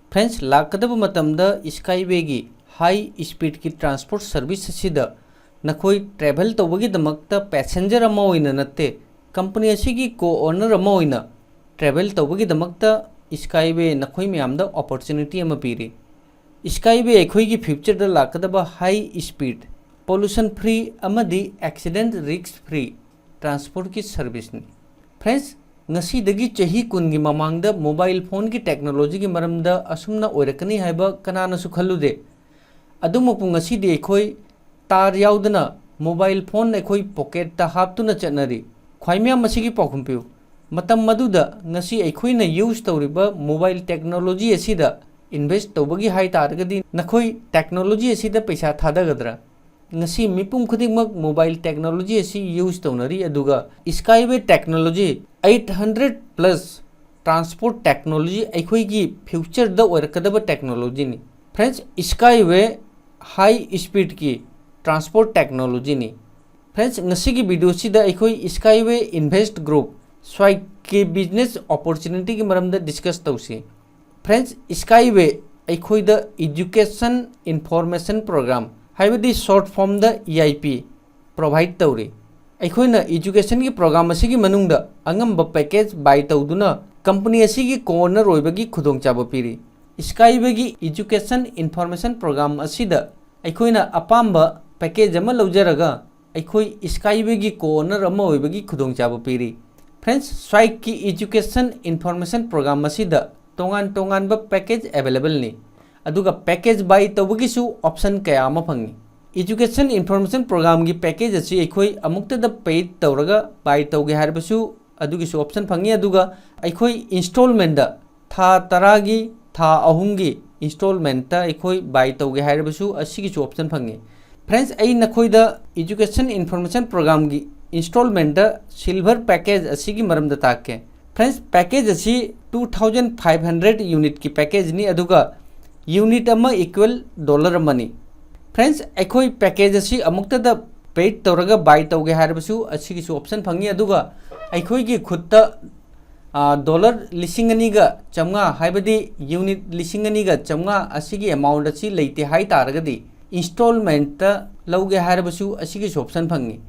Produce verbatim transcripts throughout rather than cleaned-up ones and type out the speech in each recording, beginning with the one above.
Friends, ꯂꯥꯛꯀꯗꯕ ꯃꯇꯝꯗ Skywayꯒꯤ high speedꯀꯤ transport service ꯑꯁꯤꯗ ꯅꯈꯣꯏ travel ꯇꯧꯕꯒꯤꯗꯃꯛꯇ passenger ꯑꯃ ꯑꯣꯏꯅ ꯅꯠꯇꯦ, company ꯑꯁꯤꯒꯤ co-owner ꯑꯃ ꯑꯣꯏꯅ travel ꯇꯧꯕꯒꯤꯗꯃꯛꯇ Skyway ꯅꯈꯣꯏ ꯃꯌꯥꯝꯗ opportunity ꯑꯃ ꯄꯤꯔꯤ꯫ Skyway ꯑꯩꯈꯣꯏꯒꯤ futureꯗ ꯂꯥꯛꯀꯗꯕ high speed, pollution free ꯑꯃꯗꯤ accident risk free transportꯀꯤ serviceꯅꯤ꯫ Friends, ꯉꯁꯤꯗꯒꯤ ꯆꯍꯤ ꯀꯨꯟꯒꯤ ꯃꯃꯥꯡꯗ mobile phoneꯒꯤ technologyꯒꯤ ꯃꯔꯝꯗ ꯑꯁꯨꯝꯅ ꯑꯣꯏꯔꯛꯀꯅꯤ ꯍꯥꯏꯕ ꯀꯅꯥꯅꯁꯨ ꯈꯜꯂꯨꯗꯦ꯫ ꯑꯗꯨꯃꯛꯄꯨ ꯉꯁꯤꯗꯤ ꯑꯩꯈꯣꯏ ꯇꯥꯔ ꯌꯥꯎꯗꯅ mobile phone ꯑꯩꯈꯣꯏ pocketꯇ ꯍꯥꯞꯇꯨꯅ ꯆꯠꯅꯔꯤ꯫ ꯈ꯭ꯋꯥꯏ ꯃꯌꯥꯝ ꯑꯁꯤꯒꯤ ꯄꯥꯎꯈꯨꯝ ꯄꯤꯌꯨ꯫ ꯃꯇꯝ ꯑꯗꯨꯗ ꯉꯁꯤ ꯑꯩꯈꯣꯏꯅ use ꯇꯧꯔꯤꯕ mobile technology ꯑꯁꯤꯗ invest ꯇꯧꯕꯒꯤ ꯍꯥꯏ ꯇꯥꯔꯒꯗꯤ ꯅꯈꯣꯏ technology ꯑꯁꯤꯗ ꯄꯩꯁꯥ ꯊꯥꯗꯒꯗ꯭ꯔꯥ? ꯉꯁꯤ ꯃꯤꯄꯨꯝ ꯈꯨꯗꯤꯡꯃꯛ mobile technology ꯑꯁꯤ use ꯇꯧꯅꯔꯤ, ꯑꯗꯨꯒ Skyway technology eight hundred plus transport technology ꯑꯩꯈꯣꯏꯒꯤ futureꯗ ꯑꯣꯏꯔꯛꯀꯗꯕ technologyꯅꯤ꯫ Friends, Skyway high speedꯀꯤ transport technologyꯅꯤ꯫ Friends, ꯉꯁꯤꯒꯤ videoꯁꯤꯗ ꯑꯩꯈꯣꯏ Skyway Invest Group, Swikeꯀꯤ business opportunityꯒꯤ ꯃꯔꯝꯗ discuss ꯇꯧꯁꯤ꯫ Friends, Skyway ꯑꯩꯈꯣꯏꯗ education information program, ꯍꯥꯏꯕꯗꯤ short formꯗ E I P, provide ꯇꯧꯔꯤ꯫ ꯑꯩꯈꯣꯏꯅ educationꯒꯤ program ꯑꯁꯤꯒꯤ ꯃꯅꯨꯡꯗ ꯑꯉꯝꯕ package buy ꯇꯧꯗꯨꯅ company ꯑꯁꯤꯒꯤ co-owner ꯑꯣꯏꯕꯒꯤ ꯈꯨꯗꯣꯡꯆꯥꯕ ꯄꯤꯔꯤ꯫ Skywayꯒꯤ education information program ꯑꯁꯤꯗ ꯑꯩꯈꯣꯏꯅ ꯑꯄꯥꯝꯕ package ꯑꯃ ꯂꯧꯖꯔꯒ ꯑꯩꯈꯣꯏ Skywayꯒꯤ co-owner ꯑꯃ ꯑꯣꯏꯕꯒꯤ ꯈꯨꯗꯣꯡꯆꯥꯕ ꯄꯤꯔꯤ꯫ Friends, Swikeꯀꯤ education information program ꯑꯁꯤꯗ ꯇꯣꯉꯥꯟ ꯇꯣꯉꯥꯟꯕ package availableꯅꯤ, ꯑꯗꯨꯒ package buy ꯇꯧꯕꯒꯤꯁꯨ option ꯀꯌꯥ ꯑꯃ ꯐꯪꯏ꯫ Education information programꯒꯤ package ꯑꯁꯤ ꯑꯩꯈꯣꯏ ꯑꯃꯨꯛꯇꯗ pay ꯇꯧꯔꯒ buy ꯇꯧꯒꯦ ꯍꯥꯏꯔꯕꯁꯨ ꯑꯗꯨꯒꯤꯁꯨ option ꯐꯪꯏ, ꯑꯗꯨꯒ ꯑꯩꯈꯣꯏ installmentꯗ ꯊꯥ ꯇꯔꯥꯒꯤ, ꯊꯥ ꯑꯍꯨꯝꯒꯤ installmentꯇ ꯑꯩꯈꯣꯏ buy ꯇꯧꯒꯦ ꯍꯥꯏꯔꯕꯁꯨ ꯑꯁꯤꯒꯤꯁꯨ option ꯐꯪꯏ꯫ Friends, ꯑꯩ ꯅꯈꯣꯏꯗ education information programꯒꯤ installmentꯇ silver package ꯑꯁꯤꯒꯤ ꯃꯔꯝꯗ ꯇꯥꯛꯀꯦ꯫ Friends, package ꯑꯁꯤ two thousand five hundred unitꯀꯤ packageꯅꯤ, ꯑꯗꯨꯒ unit ꯑꯃ equal dollar ꯑꯃꯅꯤ꯫ Friends, ꯑꯩꯈꯣꯏ package ꯑꯁꯤ ꯑꯃꯨꯛꯇꯗ pay ꯇꯧꯔꯒ buy ꯇꯧꯒꯦ ꯍꯥꯏꯔꯕꯁꯨ ꯑꯁꯤꯒꯤꯁꯨ option ꯐꯪꯏ, ꯑꯗꯨꯒ ꯑꯩꯈꯣꯏꯒꯤ ꯈꯨꯠꯇ ꯗꯣꯂꯔ ꯂꯤꯁꯤꯡ ꯑꯅꯤꯒ ꯆꯥꯝꯃꯉꯥ, ꯍꯥꯏꯕꯗꯤ ꯌꯨꯅꯤꯠ ꯂꯤꯁꯤꯡ ꯑꯅꯤꯒ ꯆꯥꯝꯃꯉꯥ ꯑꯁꯤꯒꯤ ꯑꯦꯃꯥꯎꯟ ꯑꯁꯤ ꯂꯩꯇꯦ ꯍꯥꯏ ꯇꯥꯔꯒꯗꯤ, ꯏꯟꯁꯇꯣꯜꯃꯦꯟꯠꯇ ꯂꯧꯒꯦ ꯍꯥꯏꯔꯕꯁꯨ ꯑꯁꯤꯒꯤꯁꯨ ꯑꯣꯞꯁꯟ ꯐꯪꯉꯤ꯫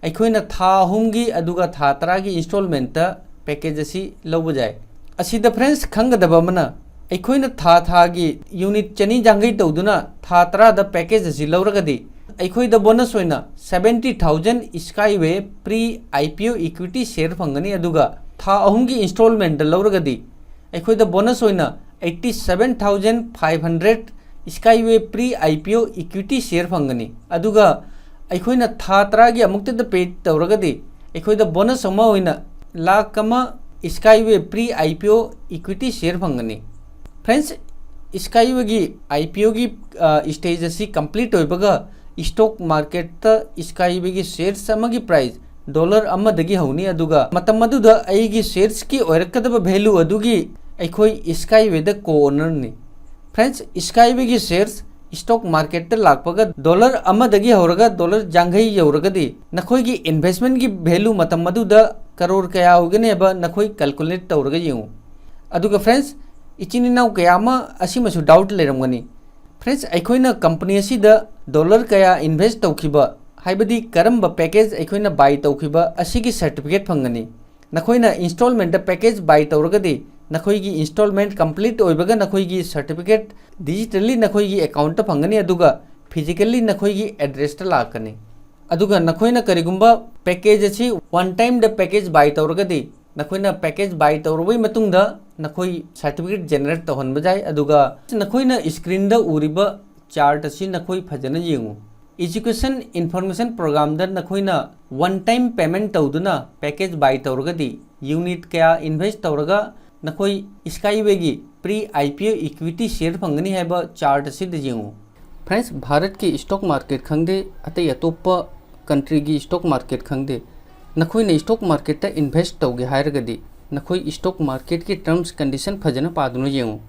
ꯑꯩꯈꯣꯏꯅ ꯊꯥ ꯑꯍꯨꯝꯒꯤ ꯑꯗꯨꯒ ꯊꯥ ꯇꯔꯥꯒꯤ ꯏꯟꯁꯇꯣꯜꯃꯦꯟꯠꯇ ꯄꯦꯀꯦꯖ ꯑꯁꯤ ꯂꯧꯕ ꯌꯥꯏ꯫ ꯑꯁꯤꯗ ꯐ꯭ꯔꯦꯟꯁ, ꯈꯪꯒꯗꯕ ꯑꯃꯅ, ꯑꯩꯈꯣꯏꯅ ꯊꯥ ꯊꯥꯒꯤ ꯌꯨꯅꯤꯠ ꯆꯅꯤ ꯌꯥꯡꯈꯩ ꯇꯧꯗꯨꯅ ꯊꯥ ꯇꯔꯥꯗ ꯄꯦꯀꯦꯖ ꯑꯁꯤ ꯂꯧꯔꯒꯗꯤ, ꯑꯩꯈꯣꯏꯗ ꯕꯣꯅꯁ ꯑꯣꯏꯅ seventy thousand Skyway pre IPO equity share ꯐꯪꯒꯅꯤ, ꯑꯗꯨꯒ ꯊꯥ ꯑꯍꯨꯝꯒꯤ ꯏꯟꯁꯇꯣꯜꯃꯦꯟꯠꯇ ꯂꯧꯔꯒꯗꯤ, ꯑꯩꯈꯣꯏꯗ ꯕꯣꯅꯁ ꯑꯣꯏꯅ eighty seven thousand five hundred Skyway pre IPO equity share ꯐꯪꯒꯅꯤ꯫ ꯑꯗꯨꯒ ꯑꯩꯈꯣꯏꯅ ꯊꯥ ꯇꯔꯥꯒꯤ ꯑꯃꯨꯛꯇꯗ ꯄꯦ ꯇꯧꯔꯒꯗꯤ, ꯑꯩꯈꯣꯏꯗ ꯕꯣꯅꯁ ꯑꯃ ꯑꯣꯏꯅ ꯂꯥꯈ ꯑꯃ Skyway pre IPO equity share ꯐꯪꯒꯅꯤ꯫ ꯐ꯭ꯔꯦꯟꯁ, ꯏꯁꯀꯥꯏꯋꯦꯒꯤ IPOꯒꯤ ꯁ꯭ꯇꯦꯖ ꯑꯁꯤ ꯀꯝꯄ꯭ꯂꯤꯠ ꯑꯣꯏꯕꯒ, ꯏꯁꯇꯣꯛ ꯃꯥꯔꯀꯦꯠꯇ ꯏꯁꯀꯥꯏꯋꯦꯒꯤ ꯁꯦꯌꯔꯁ ꯑꯃꯒꯤ ꯄ꯭ꯔꯥꯏꯁ ꯗꯣꯂꯔ ꯑꯃꯗꯒꯤ ꯍꯧꯅꯤ, ꯑꯗꯨꯒ ꯃꯇꯝ ꯑꯗꯨꯗ ꯑꯩꯒꯤ ꯁꯦꯌꯔꯁꯀꯤ ꯑꯣꯏꯔꯛꯀꯗꯕ ꯚꯦꯂꯨ ꯑꯗꯨꯒꯤ ꯑꯩꯈꯣꯏ ꯏꯁꯀꯥꯏꯋꯦꯗ ꯀꯣ ꯑꯣꯅꯔꯅꯤ꯫ ꯐ꯭ꯔꯦꯟꯁ, ꯏꯁꯀꯥꯏꯋꯦꯒꯤ ꯁꯦꯌꯔꯁ ꯏꯁꯇꯣꯛ ꯃꯥꯔꯀꯦꯠꯇ ꯂꯥꯛꯄꯒ ꯗꯣꯂꯔ ꯑꯃꯗꯒꯤ ꯍꯧꯔꯒ ꯗꯣꯂꯔ ꯌꯥꯡꯈꯩ ꯌꯧꯔꯒꯗꯤ, ꯅꯈꯣꯏꯒꯤ ꯏꯟꯚꯦꯁꯃꯦꯟꯒꯤ ꯚꯦꯂꯨ ꯃꯇꯝ ꯑꯗꯨꯗ ꯀꯔꯣꯔ ꯀꯌꯥ ꯑꯣꯏꯒꯅꯤ ꯍꯥꯏꯕ ꯅꯈꯣꯏ ꯀꯦꯜꯀꯨꯂꯦꯠ ꯇꯧꯔꯒ ꯌꯦꯡꯉꯨ꯫ ꯑꯗꯨꯒ ꯐ꯭ꯔꯦꯟꯁ, ꯏꯆꯤꯟ ꯏꯅꯥꯎ ꯀꯌꯥ ꯑꯃ ꯑꯁꯤꯃꯁꯨ ꯗꯥꯎꯠ ꯂꯩꯔꯝꯒꯅꯤ꯫ ꯐ꯭ꯔꯦꯟꯁ, ꯑꯩꯈꯣꯏꯅ ꯀꯝꯄꯅꯤ ꯑꯁꯤꯗ ꯗꯣꯂꯔ ꯀꯌꯥ ꯏꯟꯚꯦꯁ ꯇꯧꯈꯤꯕ, ꯍꯥꯏꯕꯗꯤ ꯀꯔꯝꯕ ꯄꯦꯀꯦꯖ ꯑꯩꯈꯣꯏꯅ ꯕꯥꯏ ꯇꯧꯈꯤꯕ, ꯑꯁꯤꯒꯤ ꯁꯔꯇꯤꯐꯤꯀꯦꯠ ꯐꯪꯒꯅꯤ꯫ ꯅꯈꯣꯏꯅ ꯏꯟꯁꯇꯣꯜꯃꯦꯟꯠꯇ ꯄꯦꯀꯦꯖ ꯕꯥꯏ ꯇꯧꯔꯒꯗꯤ, ꯅꯈꯣꯏꯒꯤ ꯏꯟꯁꯇꯣꯜꯃꯦꯟꯠ ꯀꯝꯄ꯭ꯂꯤꯠ ꯑꯣꯏꯕꯒ ꯅꯈꯣꯏꯒꯤ ꯁꯔꯇꯤꯐꯤꯀꯦꯠ ꯗꯤꯖꯤꯇꯦꯜꯂꯤ ꯅꯈꯣꯏꯒꯤ ꯑꯦꯀꯥꯎꯟꯠꯇ ꯐꯪꯒꯅꯤ, ꯑꯗꯨꯒ ꯐꯤꯖꯤꯀꯦꯜꯂꯤ ꯅꯈꯣꯏꯒꯤ ꯑꯦꯗ꯭ꯔꯦꯁꯇ ꯂꯥꯛꯀꯅꯤ꯫ ꯑꯗꯨꯒ ꯅꯈꯣꯏꯅ ꯀꯔꯤꯒꯨꯝꯕ ꯄꯦꯀꯦꯖ ꯑꯁꯤ ꯋꯥꯟ ꯇꯥꯏꯝꯗ ꯄꯦꯀꯦꯖ ꯕꯥꯏ ꯇꯧꯔꯒꯗꯤ, ꯅꯈꯣꯏꯅ ꯄꯦꯀꯦꯖ ꯕꯥꯏ ꯇꯧꯔꯕꯒꯤ ꯃꯇꯨꯡꯗ ꯅꯈꯣꯏ ꯁꯔꯇꯤꯐꯤꯀꯦꯠ ꯖꯦꯅꯦꯔꯦꯠ ꯇꯧꯍꯟꯕ ꯌꯥꯏ꯫ ꯑꯗꯨꯒ ꯅꯈꯣꯏꯅ ꯏꯁꯀ꯭ꯔꯤꯟꯗ ꯎꯔꯤꯕ ꯆꯥꯔꯠ ꯑꯁꯤ ꯅꯈꯣꯏ ꯐꯖꯅ ꯌꯦꯡꯉꯨ꯫ ꯏꯖꯨꯀꯦꯁꯟ ꯏꯟꯐꯣꯔꯃꯦꯁꯟ ꯄ꯭ꯔꯣꯒ꯭ꯔꯥꯝꯗ ꯅꯈꯣꯏꯅ ꯋꯥꯟ ꯇꯥꯏꯝ ꯄꯦꯃꯦꯟꯠ ꯇꯧꯗꯨꯅ ꯄꯦꯀꯦꯖ ꯕꯥꯏ ꯇꯧꯔꯒꯗꯤ, ꯌꯨꯅꯤꯠ ꯀꯌꯥ ꯏꯟꯚꯦꯁ ꯇꯧꯔꯒ ꯅꯈꯣꯏ ꯏꯁꯀꯥꯏꯋꯦꯒꯤ ꯄ꯭ꯔꯤ IPO ꯏꯀ꯭ꯋꯤꯇꯤ ꯁꯦꯌꯔ ꯐꯪꯒꯅꯤ ꯍꯥꯏꯕ ꯆꯥꯔꯠ ꯑꯁꯤꯗ ꯌꯦꯡꯉꯨ꯫ ꯐ꯭ꯔꯦꯟꯁ, ꯚꯥꯔꯠꯀꯤ ꯏꯁꯇꯣꯛ ꯃꯥꯔꯀꯦꯠ ꯈꯪꯗꯦ, ꯑꯇꯩ ꯑꯇꯣꯞꯄ ꯀꯟꯇ꯭ꯔꯤꯒꯤ ꯏꯁꯇꯣꯛ ꯃꯥꯔꯀꯦꯠ ꯈꯪꯗꯦ, ꯅꯈꯣꯏꯅ ꯏꯁꯇꯣꯛ ꯃꯥꯔꯀꯦꯠꯇ ꯏꯟꯚꯦꯁ ꯇꯧꯒꯦ ꯍꯥꯏꯔꯒꯗꯤ, ꯅꯈꯣꯏ ꯏꯁꯇꯣꯛ ꯃꯥꯔꯀꯦꯠꯀꯤ ꯇꯔꯝꯁ ꯀꯟꯗꯤꯁꯟ ꯐꯖꯅ ꯄꯥꯗꯨꯅ ꯌꯦꯡꯉꯨ꯫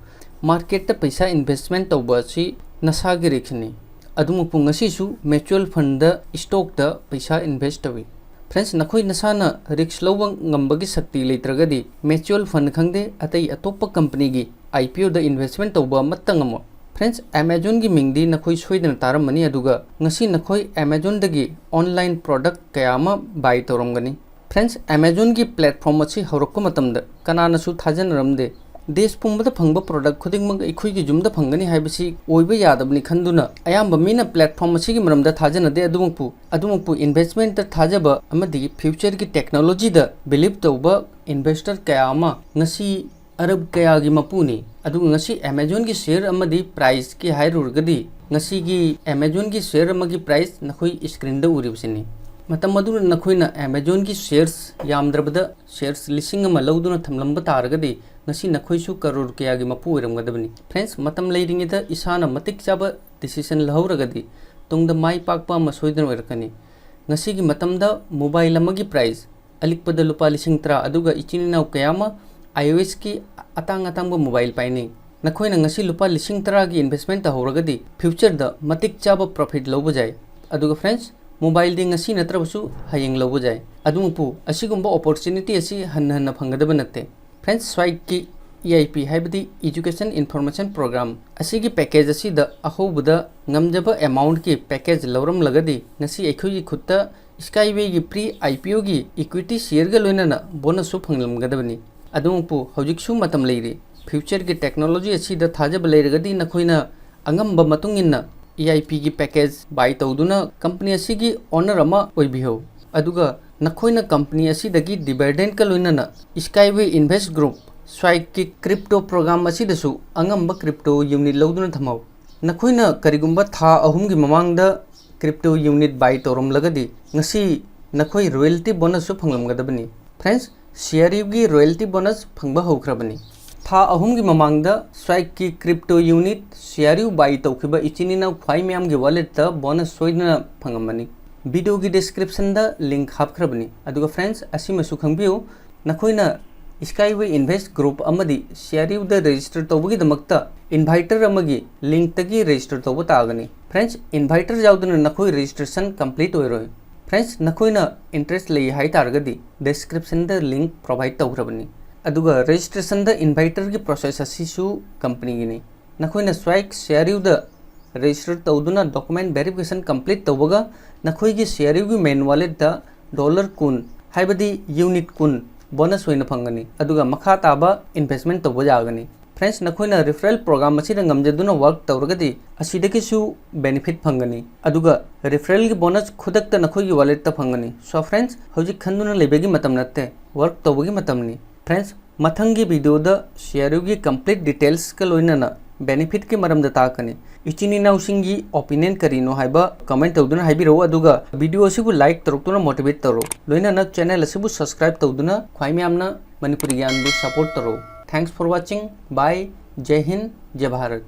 ꯃꯥꯔꯀꯦꯠꯇ ꯄꯩꯁꯥ ꯏꯟꯚꯦꯁꯃꯦꯟꯠ ꯇꯧꯕ ꯑꯁꯤ ꯅꯁꯥꯒꯤ ꯔꯤꯛꯁꯅꯤ꯫ ꯑꯗꯨꯃꯛꯄꯨ ꯉꯁꯤꯁꯨ ꯃ꯭ꯌꯨꯆꯨꯋꯦꯜ ꯐꯟꯗ, ꯏꯁꯇꯣꯛꯇ ꯄꯩꯁꯥ ꯏꯟꯚꯦꯁ ꯇꯧꯏ꯫ Friends, ꯅꯈꯣꯏ ꯅꯁꯥꯅ risk ꯂꯧꯕ ꯉꯝꯕꯒꯤ ꯁꯛꯇꯤ ꯂꯩꯇ꯭ꯔꯒꯗꯤ mutual fund ꯈꯪꯗꯦ, ꯑꯇꯩ ꯑꯇꯣꯞꯄ companyꯒꯤ IPOꯗ investment ꯇꯧꯕ ꯑꯃꯠꯇ ꯉꯝꯃꯣꯏ꯫ Friends, Amazonꯒꯤ ꯃꯤꯡꯗꯤ ꯅꯈꯣꯏ ꯁꯣꯏꯗꯅ ꯇꯥꯔꯝꯃꯅꯤ, ꯑꯗꯨꯒ ꯉꯁꯤ ꯅꯈꯣꯏ Amazonꯗꯒꯤ online product ꯀꯌꯥ ꯑꯃ buy ꯇꯧꯔꯝꯒꯅꯤ꯫ Friends, Amazonꯒꯤ platform ꯑꯁꯤ ꯍꯧꯔꯛꯄ ꯃꯇꯝꯗ ꯀꯅꯥꯅꯁꯨ ꯊꯥꯖꯅꯔꯝꯗꯦ꯫ ꯗꯦꯁ ꯄꯨꯝꯕꯗ ꯐꯪꯕ product ꯈꯨꯗꯤꯡꯃꯛ ꯑꯩꯈꯣꯏꯒꯤ ꯌꯨꯝꯗ ꯐꯪꯒꯅꯤ ꯍꯥꯏꯕꯁꯤ ꯑꯣꯏꯕ ꯌꯥꯗꯕꯅꯤ ꯈꯟꯗꯨꯅ ꯑꯌꯥꯝꯕ ꯃꯤꯅ platform ꯑꯁꯤꯒꯤ ꯃꯔꯝꯗ ꯊꯥꯖꯅꯗꯦ꯫ ꯑꯗꯨꯃꯛꯄꯨ, ꯑꯗꯨꯃꯛꯄꯨ investmentꯇ ꯊꯥꯖꯕ ꯑꯃꯗꯤ futureꯒꯤ technologyꯗ believe ꯇꯧꯕ investor ꯀꯌꯥ ꯑꯃ ꯉꯁꯤ ꯑꯔꯕ ꯀꯌꯥꯒꯤ ꯃꯄꯨꯅꯤ꯫ ꯑꯗꯨꯒ ꯉꯁꯤ Amazonꯒꯤ share ꯑꯃꯗꯤ priceꯀꯤ ꯍꯥꯏꯔꯨꯔꯒꯗꯤ, ꯉꯁꯤꯒꯤ Amazonꯒꯤ share ꯑꯃꯒꯤ price ꯅꯈꯣꯏ screenꯗ ꯎꯔꯤꯕꯁꯤꯅꯤ꯫ ꯃꯇꯝ ꯑꯗꯨꯗ ꯅꯈꯣꯏꯅ Amazonꯒꯤ shares ꯌꯥꯝꯗ꯭ꯔꯕꯗ shares ꯂꯤꯁꯤꯡ ꯑꯃ ꯂꯧꯗꯨꯅ ꯊꯝꯂꯝꯕ ꯇꯥꯔꯒꯗꯤ, ꯉꯁꯤ ꯅꯈꯣꯏꯁꯨ ꯀꯔꯣꯔ ꯀꯌꯥꯒꯤ ꯃꯄꯨ ꯑꯣꯏꯔꯝꯒꯗꯕꯅꯤ꯫ Friends, ꯃꯇꯝ ꯂꯩꯔꯤꯉꯩꯗ ꯏꯁꯥꯅ ꯃꯇꯤꯛ ꯆꯥꯕ decision ꯂꯧꯍꯧꯔꯒꯗꯤ, ꯇꯨꯡꯗ ꯃꯥꯏ ꯄꯥꯛꯄ ꯑꯃ ꯁꯣꯏꯗꯅ ꯑꯣꯏꯔꯛꯀꯅꯤ꯫ ꯉꯁꯤꯒꯤ ꯃꯇꯝꯗ mobile ꯑꯃꯒꯤ price ꯑꯂꯤꯛꯄꯗ ꯂꯨꯄꯥ ꯂꯤꯁꯤꯡ ꯇꯔꯥ, ꯑꯗꯨꯒ ꯏꯆꯤꯟ ꯏꯅꯥꯎ ꯀꯌꯥ ꯑꯃ iOSꯀꯤ ꯑꯇꯥꯡ ꯑꯇꯥꯡꯕ mobile ꯄꯥꯏꯅꯩ꯫ ꯅꯈꯣꯏꯅ ꯉꯁꯤ ꯂꯨꯄꯥ ꯂꯤꯁꯤꯡ ꯇꯔꯥꯒꯤ investment ꯇꯧꯍꯧꯔꯒꯗꯤ, futureꯗ ꯃꯇꯤꯛ ꯆꯥꯕ profit ꯂꯧꯕ ꯌꯥꯏ꯫ ꯑꯗꯨꯒ friends, mobileꯗꯤ ꯉꯁꯤ ꯅꯠꯇ꯭ꯔꯕꯁꯨ ꯍꯌꯦꯡ ꯂꯧꯕ ꯌꯥꯏ꯫ ꯑꯗꯨꯃꯛꯄꯨ, ꯑꯁꯤꯒꯨꯝꯕ opportunity ꯑꯁꯤ ꯍꯟꯅ ꯍꯟꯅ ꯐꯪꯒꯗꯕ ꯅꯠꯇꯦ꯫ Friends, Swikeꯀꯤ EIP ꯍꯥꯏꯕꯗꯤ Education Information Program ꯑꯁꯤꯒꯤ package ꯑꯁꯤꯗ ꯑꯍꯧꯕꯗ ꯉꯝꯖꯕ amountꯀꯤ package ꯂꯧꯔꯝꯂꯒꯗꯤ, ꯉꯁꯤ ꯑꯩꯈꯣꯏꯒꯤ ꯈꯨꯠꯇ Skywayꯒꯤ pre IPOꯒꯤ equity shareꯒ ꯂꯣꯏꯅꯅ bonusꯁꯨ ꯐꯪꯂꯝꯒꯗꯕꯅꯤ꯫ ꯑꯗꯨꯃꯛꯄꯨ, ꯍꯧꯖꯤꯛꯁꯨ ꯃꯇꯝ ꯂꯩꯔꯤ꯫ Futureꯒꯤ technology ꯑꯁꯤꯗ ꯊꯥꯖꯕ ꯂꯩꯔꯒꯗꯤ, ꯅꯈꯣꯏꯅ ꯑꯉꯝꯕ ꯃꯇꯨꯡ ꯏꯟꯅ EIPꯒꯤ package buy ꯇꯧꯗꯨꯅ company ꯑꯁꯤꯒꯤ owner ꯑꯃ ꯑꯣꯏꯕꯤꯌꯨ꯫ ꯑꯗꯨꯒ ꯅꯈꯣꯏꯅ company ꯑꯁꯤꯗꯒꯤ dividendꯀ ꯂꯣꯏꯅꯅ Skyway Invest Group Swikeꯀꯤ crypto program ꯑꯁꯤꯗꯁꯨ ꯑꯉꯝꯕ crypto unit ꯂꯧꯗꯨꯅ ꯊꯝꯍꯧ꯫ ꯅꯈꯣꯏꯅ ꯀꯔꯤꯒꯨꯝꯕ ꯊꯥ ꯑꯍꯨꯝꯒꯤ ꯃꯃꯥꯡꯗ crypto unit buy ꯇꯧꯔꯝꯂꯒꯗꯤ, ꯉꯁꯤ ꯅꯈꯣꯏ royalty bonusꯁꯨ ꯐꯪꯂꯝꯒꯗꯕꯅꯤ꯫ Friends, CRUꯒꯤ royalty bonus ꯐꯪꯕ ꯍꯧꯈ꯭ꯔꯕꯅꯤ꯫ ꯊꯥ ꯑꯍꯨꯝꯒꯤ ꯃꯃꯥꯡꯗ Swikeꯀꯤ crypto unit CRU buy ꯇꯧꯈꯤꯕ ꯏꯆꯤꯟ ꯏꯅꯥꯎ ꯈ꯭ꯋꯥꯏ ꯃꯌꯥꯝꯒꯤ walletꯇ bonus ꯁꯣꯏꯗꯅ ꯐꯪꯉꯝꯃꯅꯤ꯫ Videoꯒꯤ descriptionꯗ link ꯍꯥꯞꯈ꯭ꯔꯕꯅꯤ꯫ ꯑꯗꯨꯒ friends, ꯑꯁꯤꯃꯁꯨ ꯈꯪꯕꯤꯌꯨ, ꯅꯈꯣꯏꯅ Skyway Invest Group ꯑꯃꯗꯤ CRUꯗ register ꯇꯧꯕꯒꯤꯗꯃꯛꯇ inviter ꯑꯃꯒꯤ linkꯇꯒꯤ register ꯇꯧꯕ ꯇꯥꯒꯅꯤ꯫ Friends, inviter ꯌꯥꯎꯗꯅ ꯅꯈꯣꯏ registration complete ꯑꯣꯏꯔꯣꯏ꯫ Friends, ꯅꯈꯣꯏꯅ interest ꯂꯩ ꯍꯥꯏ ꯇꯥꯔꯒꯗꯤ descriptionꯗ link provide ꯇꯧꯈ꯭ꯔꯕꯅꯤ꯫ ꯑꯗꯨꯒ registrationꯗ inviterꯒꯤ process ꯑꯁꯤꯁꯨ companyꯒꯤꯅꯤ꯫ ꯅꯈꯣꯏꯅ Swike CRUꯗ register ꯇꯧꯗꯨꯅ document verification complete ꯇꯧꯕꯒ ꯅꯈꯣꯏꯒꯤ CRUꯒꯤ main walletꯇ dollar ꯀꯨꯟ, ꯍꯥꯏꯕꯗꯤ unit ꯀꯨꯟ bonus ꯑꯣꯏꯅ ꯐꯪꯒꯅꯤ꯫ ꯑꯗꯨꯒ ꯃꯈꯥ ꯇꯥꯕ investment ꯇꯧꯕ ꯌꯥꯒꯅꯤ꯫ Friends, ꯅꯈꯣꯏꯅ referral program ꯑꯁꯤꯗ ꯉꯝꯖꯗꯨꯅ work ꯇꯧꯔꯒꯗꯤ ꯑꯁꯤꯗꯒꯤꯁꯨ benefit ꯐꯪꯒꯅꯤ꯫ ꯑꯗꯨꯒ referralꯒꯤ bonus ꯈꯨꯗꯛꯇ ꯅꯈꯣꯏꯒꯤ walletꯇ ꯐꯪꯒꯅꯤ꯫ So friends, ꯍꯧꯖꯤꯛ ꯈꯟꯗꯨꯅ ꯂꯩꯕꯒꯤ ꯃꯇꯝ ꯅꯠꯇꯦ, work ꯇꯧꯕꯒꯤ ꯃꯇꯝꯅꯤ꯫ Friends, ꯃꯊꯪꯒꯤ videoꯗ CRUꯒꯤ complete detailsꯀ ꯂꯣꯏꯅꯅ benefitꯀꯤ ꯃꯔꯝꯗ ꯇꯥꯛꯀꯅꯤ꯫ ꯏꯆꯤꯟ ꯏꯅꯥꯎꯁꯤꯡꯒꯤ opinion ꯀꯔꯤꯅꯣ ꯍꯥꯏꯕ comment ꯇꯧꯗꯨꯅ ꯍꯥꯏꯕꯤꯔꯛꯎ, ꯑꯗꯨꯒ video ꯑꯁꯤꯕꯨ like ꯇꯧꯔꯛꯇꯨꯅ motivate ꯇꯧꯔꯣ꯫ ꯂꯣꯏꯅꯅ channel ꯑꯁꯤꯕꯨ subscribe ꯇꯧꯗꯨꯅ ꯈ꯭ꯋꯥꯏ ꯃꯌꯥꯝꯅ ꯃꯅꯤꯄꯨꯔꯤ ꯒ꯭ꯌꯥꯟꯕꯨ support ꯇꯧꯔꯣ꯫ Thanks for watching. Bye. ꯖꯩ Hind, ꯖꯩ Bharat.